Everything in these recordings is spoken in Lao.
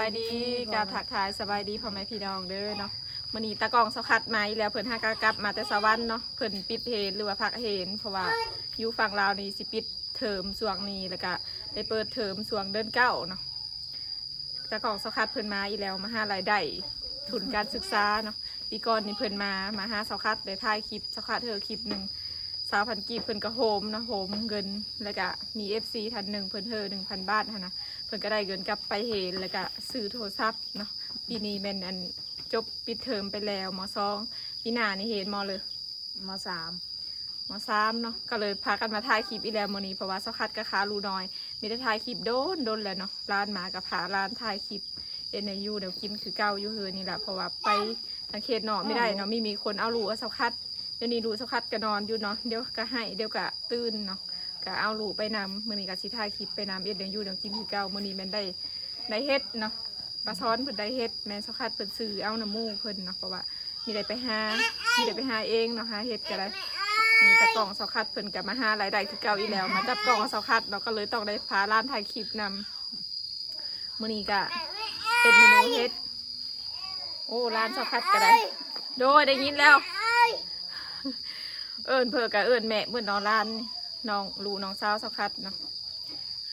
ສະບາຍດີ ກາບທັກທາຍສະບາຍດີພໍ່ແມ່ພີ່ນ້ອງເດີເນາະ. ມື້ນີ້ຕາກ້ອງສາວຄັດມາອີກແລ້ວ ເພິ່ນຫາກະກັບມາແຕ່ສະຫວັນເນາະ. ເພິ່ນປິດເຮນ ຫຼືວ່າພັກເຮນ ເພາະວ່າຢູ່ຝັ່ງລາວນີ້ຊິປິດເທີມຊ່ວງນີ້ ແລ້ວກະໄດ້ເປີດເທີມຊ່ວງເດືອນເກົ້າເນາະ. ຕາກ້ອງສາວຄັດເພິ່ນມາອີກແລ້ວ ມາຫາລາຍໄດ້ທຶນການສຶກສາເນາະ. ປີກ່ອນນີ້ເພິ່ນມາ ມາຫາສາວຄັດ ໄດ້ຖ່າຍຄລິບສາວຄັດເຮີຄລິບໜຶ່ງ ຊາວພັນກີບ ເພິ່ນກໍໂຮມເນາະ ໂຮມເງິນ ແລ້ວກະມີເອັຟຊີທ່ານໜຶ່ງ ເພິ່ນເຮີໜຶ່ງພັນບາດຫັ້ນນະ ເພິ່ນກໍໄດ້ເງິນກັບໄປເຮນ ແລ້ວກະຊື້ໂທລະສັບເນາະ. ປີນີ້ແມ່ນອັນຈົບປິດເທີມໄປແລ້ວ ມໍສອງ ປີໜ້ານີ້ເຮນມໍເລີຍ ມໍສາມ ມໍສາມເນາະ. ກໍເລີຍພາກັນມາຖ່າຍຄລິບອີກແລ້ວມື້ນີ້ ເພາະວ່າສາວຄັດກັບຄາລູນ້ອຍ ມີແຕ່ຖ່າຍຄລິບດົນໆແລ້ວເນາະ. ຫຼານມາກໍພາຫຼານຖ່າຍຄລິບ ເຮັດແນວຢູ່ແນວກິນຄືເກົ່າຢູ່ເຮືອນນີ້ລະ ເພາະວ່າໄປທາງເຂດນອກບໍ່ໄດ້ເນາະ ມີ ມີຄົນເອົາລູກເອົາສາວຄັດ. ດຽວນີ້ລູກສາວຄັດກໍນອນຢູ່ເນາະ ດຽວກໍໄຫ້ ດຽວກໍຕື່ນເນາະ ກໍເອົາລູກໄປນຳ. ມື້ນີ້ກໍຊິຖ່າຍຄລິບໄປນຳ ເຮັດແນວຢູ່ແນວກິນຄືເກົ່າ. ມື້ນີ້ແມ່ນໄດ້ ໄດ້ເຫັດເນາະ ປາຊອນເພິ່ນໄດ້ເຫັດ ແມ່ສາວຄັດເພິ່ນຊື້ເອົານຳໝູ່ເພິ່ນເນາະ ເພາະວ່າມີໄດ້ໄປຫາ ມີໄດ້ໄປຫາເອງເນາະ ຫາເຫັດກໍໄດ້. ນີ້ຕາກ້ອງສາວຄັດເພິ່ນກໍມາຫາລາຍໄດ້ຄືເກົ່າອີກແລ້ວ ມາຈັບກ້ອງສາວຄັດເນາະ ກໍເລີຍຕ້ອງໄດ້ພາຫຼານຖ່າຍຄລິບນຳ. ມື້ນີ້ກະເປັນເມນູເຫັດ. ໂອ້ ຫຼານສາວຄັດກະໄດ້ ໂດຍ ໄດ້ຍິນແລ້ວ ເອີ້ນເພິ່ນກະເອີ້ນແມ່ເບິດເນາະ ຫຼານນ້ອງ ລູກນ້ອງສາວສາວຄັດເນາະ.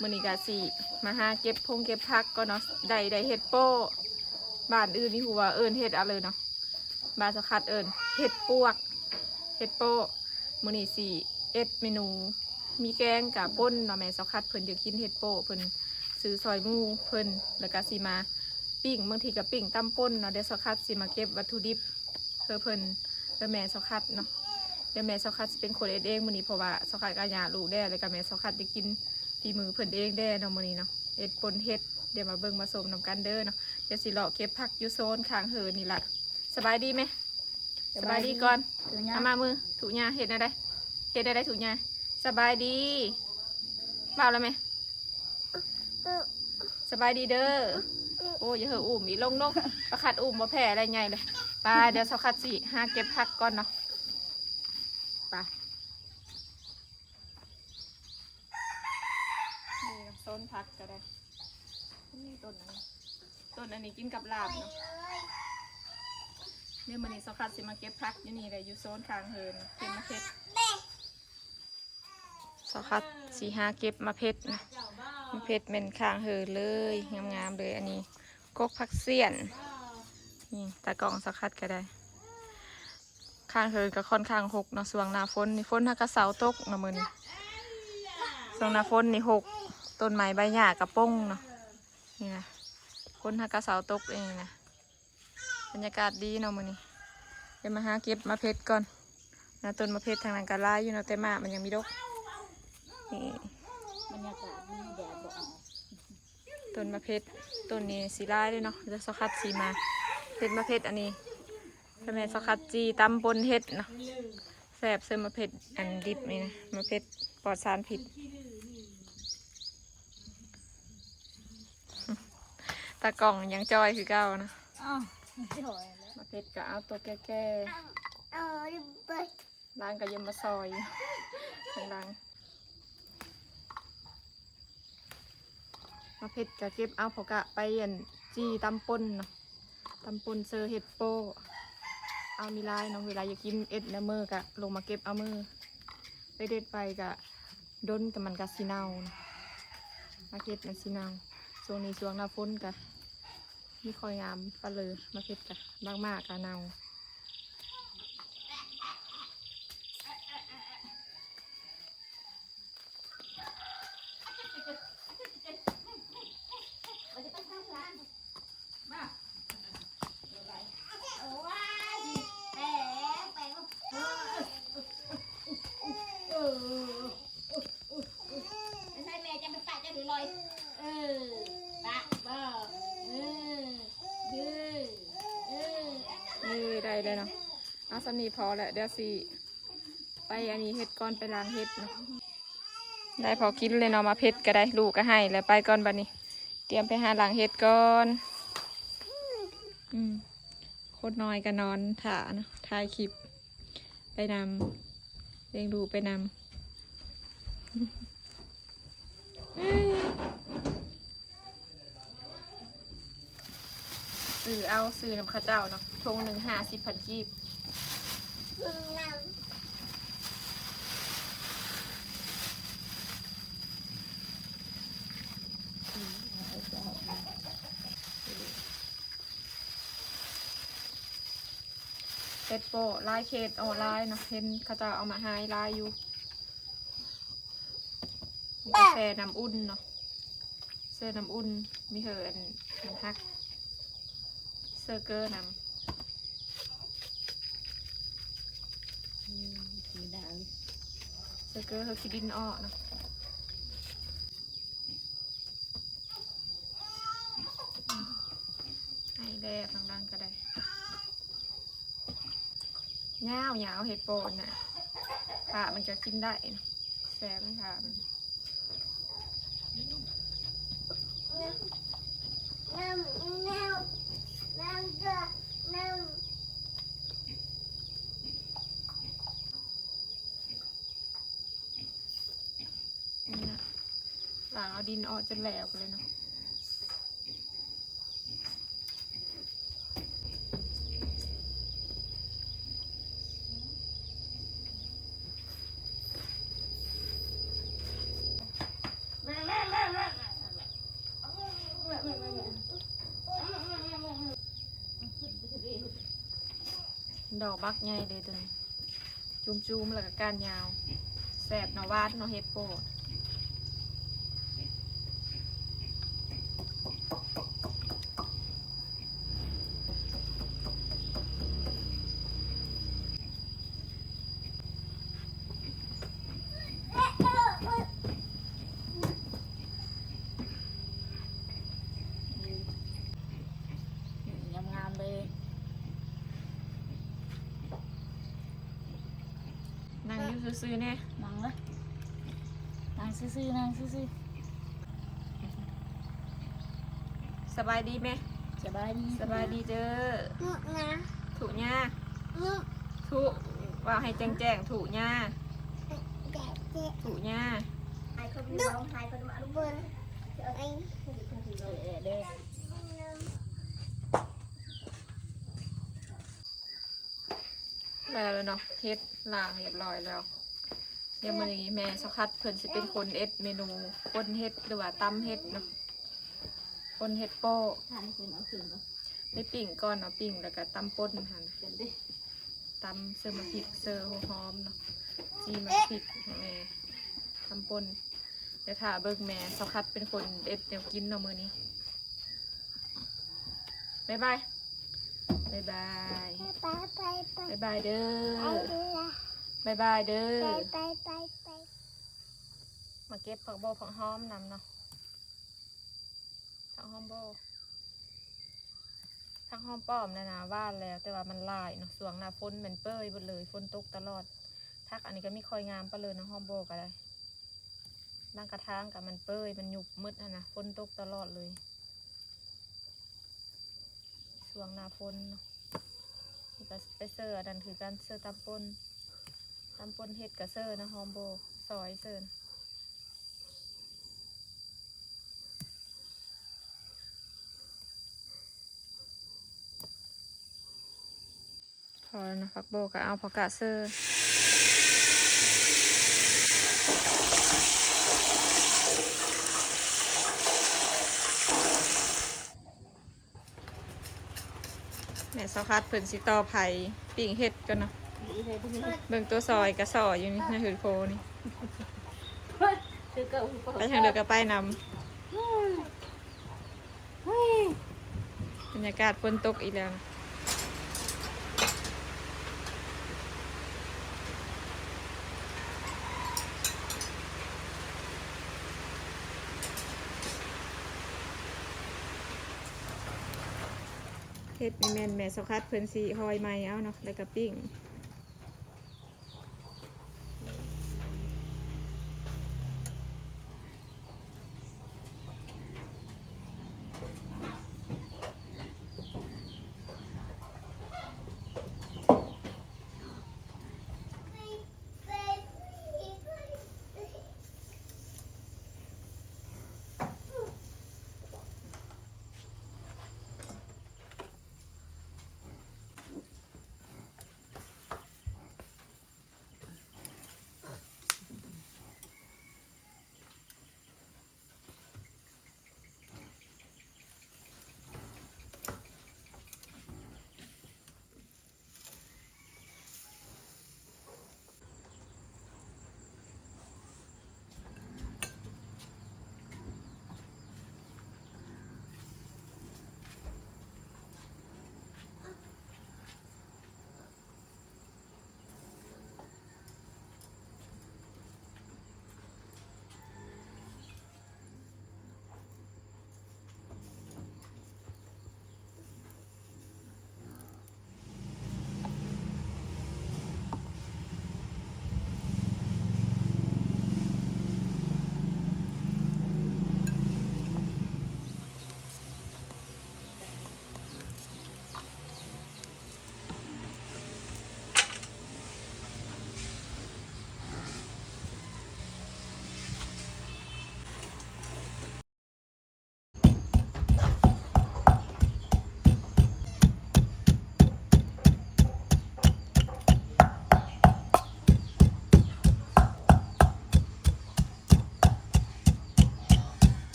ມື້ນີ້ກະຊິມາຫາເກັບພົງເກັບຜັກກ່ອນເນາະ ໄດ້ ໄດ້ເຫັດໂປ້ ບ້ານອື່ນນີ້ຮູ້ວ່າເອີ້ນເຫັດອາເລີເນາະ. ບ້ານສາວຄັດເອີ້ນເຫັດປວກ ເຫັດໂປ້. ມື້ນີ້ຊິເຮັດເມນູ ມີແກງກະປົ່ນເນາະ ແມ່ສາວຄັດເພິ່ນຢາກກິນເຫັດໂປ້ ເພິ່ນຊື້ຊ່ອຍໝູ່ເພິ່ນ ແລ້ວກະຊິມາປີ້ງ ບາງທີກະປີ້ງຕຳປົ່ນເນາະ. ດຽວສາວຄັດຊິມາເກັບວັດຖຸດິບເພື່ອເພິ່ນ ເພື່ອແມ່ສາວຄັດເນາະ. ດຽວແມ່ສາວຄັດຊິເປັນຄົນເຮັດເອງມື້ນີ້ ເພາະວ່າສາວຄັດກະຫຍ້າລູກແດ່ ແລ້ວກະແມ່ສາວຄັດຢາກກິນຝີມືເພິ່ນເອງແດ່ເນາະມື້ນີ້ເນາະ. ເຮັດປົ່ນເຫັດ ດຽວມາເບິ່ງມາຊົມນຳກັນເດີເນາະ. ດຽວຊິເລາະເກັບຜັກຢູ່ໂຊນຂ້າງເຮືອນນີ້ລະ. ສະບາຍດີແມ່ ສະບາຍດີກ່ອນ ເອົາມາມື ທຸຍ່າເຮັດແນວໃດ ເຮັດແນວໃດທຸຍ່າ. ສະບາຍດີ ເວົ້າແລ້ວແມ່ ສະບາຍດີເດີ. ໂອ້ ຢ່າເຮີອຸ້ມອີກ ລົງໆ ປາຄັດອຸ້ມບໍ່ແພ້ແລ້ວ ໃຫຍ່ເລີຍ. ໄປ ດຽວສາວຄັດຊິຫາເກັບຜັກກ່ອນເນາະ ໄປ. ນີ້ໂຊນຜັກກໍໄດ້ ນີ້ຕົ້ນອັນນີ້ ຕົ້ນອັນນີ້ກິນກັບລາບເນາະ. ດຽວມື້ນີ້ສາວຄັດຊິມາເກັບຜັກຢູ່ນີ້ແຫຼະ ຢູ່ໂຊນຂ້າງເຮືອນ ເກັບມາເພັດ. ສາວຄັດຊິຫາເກັບມາເພັດນະ ມາເພັດແມ່ນຂ້າງເຮືອນເລີຍ ງາມໆເລີຍ. ອັນນີ້ກົກຜັກສ້ຽນ ນີ້ຕາກ້ອງສາວຄັດກໍໄດ້. ຂ້າງເຮືອນກໍຄ່ອນຂ້າງຮົກເນາະ ຊ່ວງໜ້າຝົນນີ້ ຝົນຫາກະເຊົາຕົກເນາະມື້ນີ້. ຊ່ວງໜ້າຝົນນີ້ຮົກ ຕົ້ນໄມ້ໃບຫຍ້າກະປົ່ງເນາະ ນີ້ນະ ຝົນຫາກະເຊົາຕົກເອງນະ. ບັນຍາກາດດີເນາະມື້ນີ້ ດຽວມາຫາເກັບມາເພັດກ່ອນນະ. ຕົ້ນມາເພັດທາງນັ້ນກໍຫຼາຍຢູ່ເນາະ ແຕ່ໝາກມັນຍັງມີດົກ. ນີ້ ບັນຍາກາດດີ ແດດບໍ່ອອກ. ຕົ້ນມາເພັດ ຕົ້ນນີ້ຊິຫຼາຍເດ້ເນາະ ແລ້ວສາວຄັດຊິມາເຮັດມາເພັດອັນນີ້ ແມ່ສາວຄັດຈີ່ຕຳປົ່ນເຫັດເນາະ ແຊບ ເສີມມາເຜັດອັນດິບນີ້ນະ ມາເຜັດປອດສານພິດ. ຕາກ້ອງຍັງຈ່ອຍຄືເກົ່ານະ. ອ້າວ ມັນຊິຫອຍແລ້ວ ມາເຜັດກໍເອົາໂຕແກ່ໆ ເອົາ ເອົາໄປ ຫຼານກໍເຢັນມາຊ່ອຍຢູ່ຂ້າງຫຼັງ. ມາເຜັດກະເກັບເອົາເພາະກະໄປອັນ ຈີ່ຕຳປົ່ນເນາະ ຕຳປົ່ນເຊີເຫັດໂປ້. ເອົາມີຫຼາຍເນາະ ເວລາຢາກກິນເອັດແນວມື້ກະລົງມາເກັບເອົາມື້ ໄປເດັດໄປກະດົນ ແຕ່ມັນກະຊິເນົ່າເນາະ ມາເຜັດມັນຊິເນົ່າ. ຊ່ວງນີ້ຊ່ວງໜ້າຝົນກະມີຄ່ອຍງາມປານເລີ ມາເຜັດກະບາງໝາກກະເນົ່າ. ເອີ ໄດ້ແລ້ວເນາະ ເອົາສ່ຳນີ້ພໍແລ້ວ ດຽວຊິ ໄປອັນນີ້ເຮັດກ່ອນ ໄປລ້າງເຫັດເນາະ. ໄດ້ພໍກິນເລີຍເນາະ ມາເຜັດກໍໄດ້ ລູກກໍໃຫ້ແລ້ວ. ໄປກ່ອນບັດນີ້ ຕຽມໄປຫາລ້າງເຫັດກ່ອນ. ອືມ ຄົນນ້ອຍກໍນອນຖ້າເນາະ ຖ່າຍຄລິບໄປນຳ ລ້ຽງລູກໄປນຳ. ເອີຍ ຊື້ເອົາ ຊື້ນຳເຂົາເຈົ້າເນາະ ຖົງໜຶ່ງຫ້າສິບພັນກີບ. ເຮັດໂປ້ ຫຼາຍເຂດອອນລາຍເນາະ ເຫັນເຂົາເຈົ້າເອົາມາຂາຍຫຼາຍຢູ່. ກາແຟນ້ຳອຸ່ນເນາະ ເຊີນ້ຳອຸ່ນ ມີເຫີອັນ ອັນຮັກ ເຊີເກີນຳ ອືມ ເຊີເກີເຮີຂີ້ດິນອອກເນາະ. ໃຫ້ແລ້ວ ທາງຫຼັງກໍໄດ້ ຍາວໆ ເຫັດໂປ້ນະ ຜາກມັນກໍກິນໄດ້ ແຊບນະ ຜາກມັນ. ນີ້ນະ ລ້າງເອົາດິນອອກຈົນແຫຼວພຸ້ນເລີຍເນາະ. ດອກບັກໃຫຍ່ເດ້ຕົວນີ້ ຈຸ້ມໆ ແລ້ວກໍກ້ານຍາວ ແຊບເນາະ ຫວານເນາະ ເຫັດໂປ້. ງາມໆ ເລີຍ. ນັ່ງຢູ່ຊື່ໆ ແດ່ ນັ່ງເລີຍ ນັ່ງຊື່ໆ ນັ່ງຊື່ໆ. ສະບາຍດີແມ່ ສະບາຍດີ ສະບາຍດີເດີ ທຸຍາ ທຸຍາ ທຸ ເວົ້າໃຫ້ແຈ້ງໆ ທຸຍາ ທຸຍາ. ແລ້ວເນາະ ເຫັດລ້າງຮຽບຮ້ອຍແລ້ວ. ດຽວມື້ນີ້ແມ່ສາວຄັດເພິ່ນຊິເປັນຄົນເຮັດເມນູປົ່ນເຫັດ ຫຼືວ່າຕຳເຫັດເນາະ ປົ່ນເຫັດໂປ້. ໄດ້ປີ້ງກ່ອນເນາະ ປີ້ງແລ້ວກໍຕຳປົ່ນຫັ້ນ ຕຳເສີມາພິກ ເສີຫົວຫອມເນາະ ຈີ່ໝາກພິກໃຫ້ແມ່ ຕຳປົ່ນ. ດຽວຖ້າເບິ່ງແມ່ສາວຄັດເປັນຄົນເຮັດແນວກິນເນາະມື້ນີ້. ບາຍບາຍ ບາຍບາຍ ບາຍບາຍເດີ ບາຍບາຍເດີ. ມາເກັບຜັກບົວຜັກຫອມນຳເນາະ ຜັກຫອມໂບ ຜັກຫອມປ້ອມນັ້ນນະ ຫວ່ານແລ້ວ ແຕ່ວ່າມັນຫຼາຍເນາະ ຊ່ວງໜ້າຝົນແມ່ນເປີຍເບິດເລີຍ ຝົນຕົກຕະຫຼອດ. ຜັກອັນນີ້ກໍມີຄ່ອຍງາມປານເລີຍເນາະ ຫອມໂບກໍໄດ້ ບາງກະຖາງກໍມັນເປີຍ ມັນຍຸບໝົດຫັ້ນນະ ຝົນຕົກຕະຫຼອດເລີຍ ຊ່ວງໜ້າຝົນເນາະ. ນີ້ກໍໄປເຊີອັນນັ້ນຄືກັນ ເຊີຕຳປົ່ນ ຕຳປົ່ນເຫັດກໍເຊີນະ ຫອມໂບ ຊອຍເຊີ. ພໍແລ້ວນະ ຜັກໂບກໍເອົາ ພໍກະເຊີ. ແມ່ສາວພັດເພິ່ນຊິຕໍ່ໄຟປີ້ງເຫັດກ່ອນເນາະ. ເບິ່ງຕົວຊອຍກະຊອຍຢູ່ນີ້ ໃນເຮືອນໂພນີ້ ໄປທາງໃດກະໄປນຳ. ບັນຍາກາດຝົນຕົກອີກແລ້ວນະ. ເຫັດນີ້ແມ່ນແມ່ສາວພັດເພິ່ນຊິຫອຍໃໝ່ເອົາເນາະ ແລ້ວກະປີ້ງ. ເ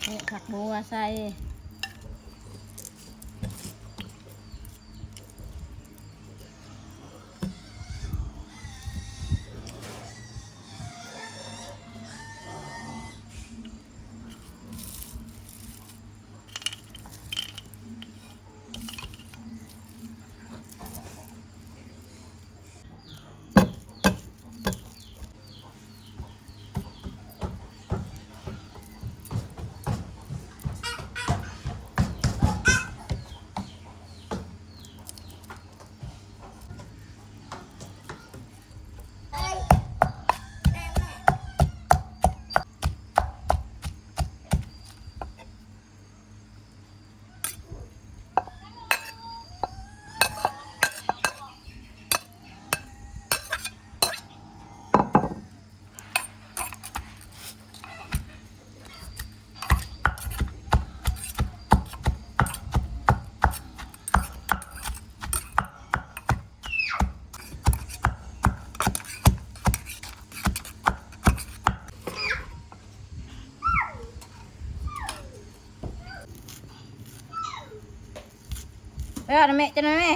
ນີ້ຜັກບົວໃສ່. ເອີ ນະແມ່ ຈັກໜ່ອຍແມ່.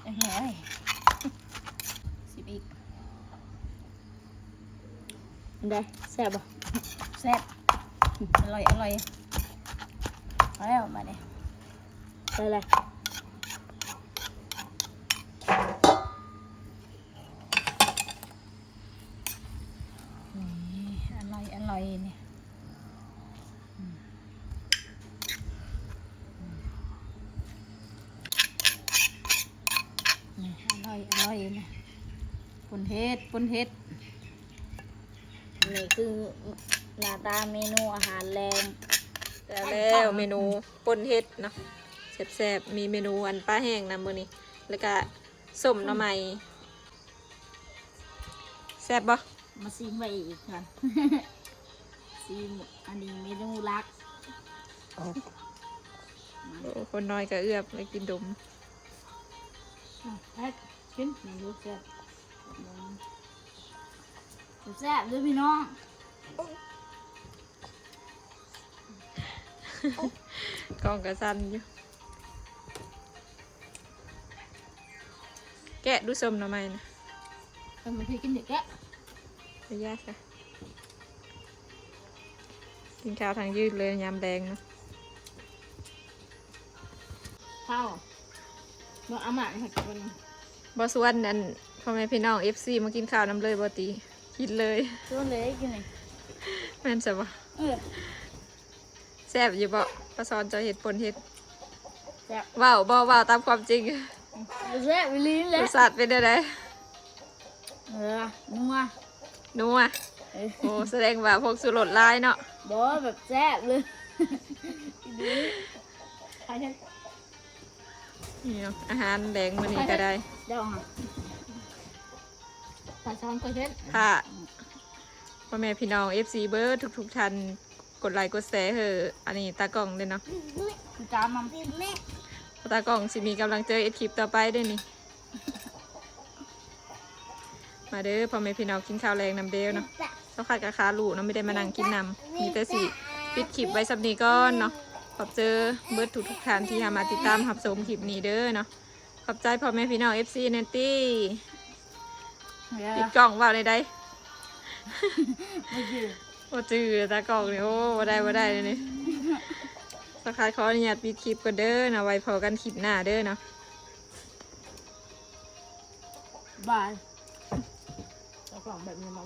ເອີຍ ຊິບອີກ ເປັນໃດ ແຊບບໍ່? ແຊບ ອະລ່ອຍ ອະລ່ອຍ ເອົາແລ້ວບາດນີ້ ໄດ້ແລ້ວ. ນີ້ ອະລ່ອຍ ອະລ່ອຍນີ້ ອືມ ອືມ ນີ້ ອະລ່ອຍ ອະລ່ອຍນີ້ ປົນເຫັດ ປົນເຫັດ. ນີ້ຄືໜ້າຕາເມນູອາຫານແລງ ແລ້ວ ແລ້ວເມນູປົນເຫັດເນາະ ແຊບໆ. ມີເມນູອັນປາແຫ້ງນຳມື້ນີ້ ແລ້ວກະ ສົ້ມໜໍ່ໄມ້ ແຊບບໍ່? ມາຊີມໄວ້ອີກກ່ອນ ຊີມ ອັນນີ້ເມນູຫຼັກ. ໂອ້ ຄົນນ້ອຍກະເອືອບໄດ້ກິນດົມ. ອືມ ເຮັດ ກິນ ມັນຮູ້ແຊບ ແຊບເດີ້ພີ່ນ້ອງ. ກ້ອງກະສັ່ນຢູ່ ແກະດູສົ້ມໜໍ່ໄມ້ນະ. ເອີ ມັນຄືກິນເດະ ແກະ ໄປຢ່າຊະ. ກິນຂ້າວທັງຍືນເລີຍຍາມແລງເນາະ. ເຂົ້າ ບໍ່ເອົາໝາກໃຫ້ກິນ. ບໍ່ຊວນອັນພໍ່ແມ່ພີ່ນ້ອງເອັຟຊີມາກິນຂ້າວນຳເລີຍບໍ່ຕິ? ກິນເລີຍ ຊວນເລີຍກິນນີ້. ແມ່ນຊະບໍ່? ເອີ ແຊບຢູ່ບໍ່? ປາຊອນເຈົ້າເຮັດ ປົ່ນເຫັດ ແຊບ. ເວົ້າບໍ່ ເວົ້າຕາມຄວາມຈິງ. ແຊບອີ່ຫຼີແຫຼະ. ລົດຊາດເປັນແນວໃດ? ເອີ ນົວ ນົວ. ເອີ ໂອ້ ສະແດງວ່າຜົງຊູລົດຫຼາຍເນາະ. ບໍ່ ແບບແຊບເລີຍ ອີ່ຫຼີ. ໃຜເຮັດ? ນີ້ເນາະ ອາຫານແລງມື້ນີ້ກະໄດ້ ເຈົ້າຫາ ປາຊອນກະເຮັດ. ຖ້າພໍ່ແມ່ພີ່ນ້ອງເອັຟຊີເບີດທຸກໆທ່ານ ກົດໄລກົດແຊເຮີ ອັນນີ້ຕາກ້ອງເດ້ເນາະ ຕາມນຳ ຕາກ້ອງຊິມີກຳລັງໃຈເຮັດຄລິບຕໍ່ໄປເດ້ນີ້. ມາເດີພໍ່ແມ່ພີ່ນ້ອງ ກິນຂ້າວແລງນຳເບວເນາະ. ສາວຄັດກະຄາລູກເນາະ ບໍ່ໄດ້ມານັ່ງກິນນຳ ມີແຕ່ຊິປິດຄລິບໄວ້ສ່ຳນີ້ກ່ອນເນາະ. ຂອບໃຈເບີດທຸກໆທ່ານທີ່ເຂົ້າມາຕິດຕາມຮັບຊົມຄລິບນີ້ເດີເນາະ. ຂອບໃຈພໍ່ແມ່ພີ່ນ້ອງເອັຟຊີແນ່ຕິ. ປິດກ້ອງເວົ້າແນວໃດ? ບໍ່ຈື່ ບໍ່ຈື່ຕາກ້ອງນີ້. ໂອ້ ບໍ່ໄດ້ ບໍ່ໄດ້ນີ້. ສາວຄັດຂໍອະນຸຍາດປິດຄລິບກ່ອນເດີເນາະ. ໄວ້ພໍ້ກັນຄລິບໜ້າເດີເນາະ. ບາຍ. ເອົາກ້ອງແບບນີ້ມາ